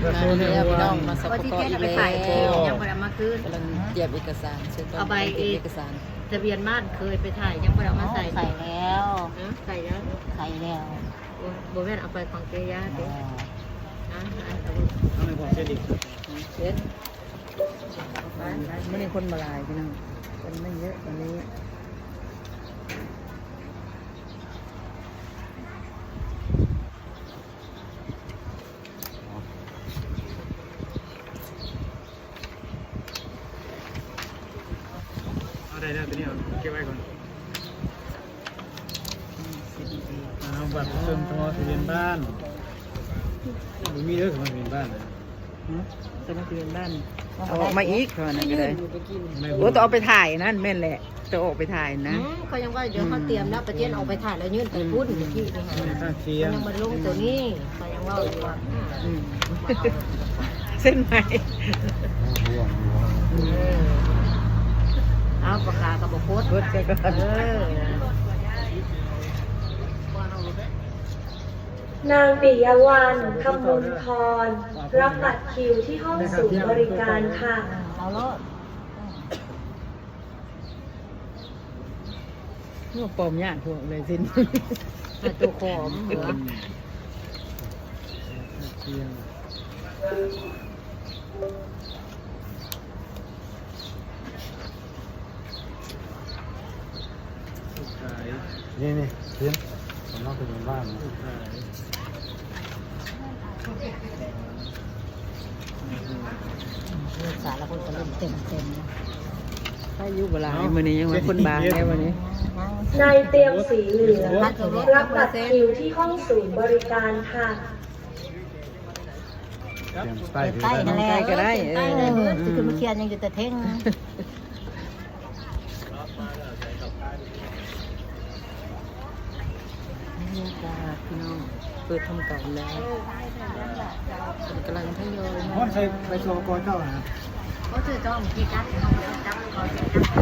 ມາແລ້ວພີ່ນ້ອງ ມາສປປ ອີກແລ້ວ ຍັງບໍ່ໄດ້ເອົາມາຄືນ ກຳລັງຕຽມເອກະສານ ເຊິ່ງຕ້ອງໄປເກັບເອກະສານ ທະບຽນບ້ານເຄີຍໄປຖ່າຍ ຍັງບໍ່ໄດ້ເອົາມາໃສ່ ໃສ່ແລ້ວ ຮະ ໃສ່ແລ້ວ ໃສ່ແລ້ວ ໂອ້ຍ ບໍ່ແມ່ນເອົາໄປຂອງເຈຍາຕິ ອ່າ ອັນ ອັນ ເອົາໄປຂອງເຈດີ ເຊັນ ມື້ນີ້ຄົນບໍ່ຫຼາຍພີ່ນ້ອງ ຄົນໄມ່ເຍອະວັນນີ້. ເອົາໄດ້ແລ້ວ ຕົວນີ້ເອົາເກັບໄວ້ກ່ອນ ເອົາບັດປະຊາຊົນ ທະບຽນບ້ານ ບໍ່ມີເດີ ທະບຽນບ້ານນະ ຮະ ທະບຽນບ້ານ ເອົາອອກມາອີກ ເຂົາວ່ານັ້ນກໍໄດ້ ໂອ້ ຕ້ອງເອົາໄປຖ່າຍນັ້ນ ແມ່ນແຫຼະ. ຈະອອກໄປຖ່າຍນະ ອືມ ຂ້ອຍຍັງວ່າ ດຽວເຮົາຕຽມແລ້ວ ໄປຕຽມອອກໄປຖ່າຍແລ້ວຍື່ນໄປພຸ້ນ ອືມ ເມື່ອກີ້ນີ້ ມັນຍັງບໍ່ໄດ້ລົງໂຕນີ້ ຂ້ອຍຍັງເວົ້າຢູ່ວ່າ ອືມ ເສັ້ນໃໝ່ ເອີ ເອົາປາກກາກໍບໍ່ກົດ ກົດໃສ່ກ່ອນ ເອີ ນາງ ປິຍະວັນ ຄຳມຸນທອນ ຮັບບັດຄິວທີ່ຫ້ອງສູນບໍລິການຄ່ະ. ເອົາໂລດ ໂອ້ ປອມຍາກພວກເລີຍຊິ ແຕ່ຕົວຂອມເຫຼືອ ສຸດທ້າຍ ນີ້ໆ ເຫັນ ສຳລັບເປັນບ້ານ ສຸດທ້າຍ. ສາລະຄົນກໍເລີ່ມເຕັມໆ ໄດ້ຢູ່ບໍ່ຫຼາຍ ມື້ນີ້ຍັງວ່າຄົນບາງແດ່ມື້ນີ້. ນາຍ ຕຽມສີເຫຼືອງ ຮັບບັດຄິວທີ່ຫ້ອງສູນບໍລິການຄ່ະ. ຕຽມສະໄຕລ໌ ໃຕ້ນັ້ນແຫຼະ ໃຕ້ກໍໄດ້ ເອີ ຊິຂຶ້ນມາຂຽນຫຍັງຢູ່ແຕ່ເທິງ. ບັນຍາກາດພີ່ນ້ອງ ເປີດທຳການແລ້ວ ເພິ່ນກຳລັງທະຍອຍມາ ໃສ່ໃບ ສປກ ເຈົ້ານະ ບໍ່ຖືກຕ້ອງທີ່ຈັດ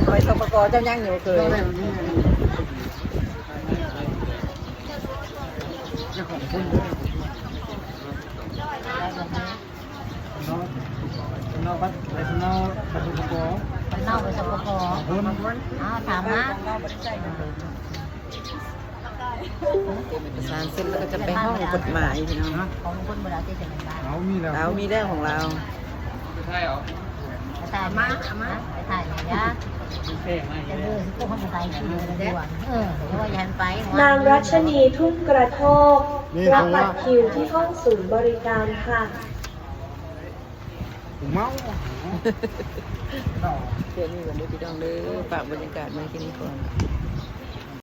ໃບ ສປກ ເຈົ້າຍັງຢູ່ເຄີຍ ເຈົ້າຂອງຄົນເດີ. ສຳເນົາ ສຳເນົາບັດ ໃບສຳເນົາບັດ ສປກ ສຳເນົາໃບ ສປກ ຂອງເພິ່ນ ອ້າວ ຖາມມາ ເອກະສານເສັດແລ້ວກໍຈະໄປຫ້ອງກົດໝາຍພີ່ນ້ອງ ຂອງເພິ່ນບໍ່ໄດ້ເອົາ ເອົາມີແລ້ວ ເອົາມີແລ້ວຂອງລາວ ໄປຖ່າຍເອົາ ໄປຖ່າຍມາ ເອົາມາ ໄປຖ່າຍມາຢ່າ ເອີ ພວກເຮົາໄປຖ່າຍຄິວເດີ ເອີ ແຕ່ວ່າຢ່າໃຫ້ໄປ ນາງ ລັດຊະນີ ທຸ່ງກະໂທກ ຮັບບັດຄິວທີ່ຫ້ອງສູນບໍລິການຄ່ະ. ເມົາ ແຄ່ນີ້ກ່ອນເດີພີ່ນ້ອງເດີ ຝາກບັນຍາກາດໄວ້ແຄ່ນີ້ກ່ອນ.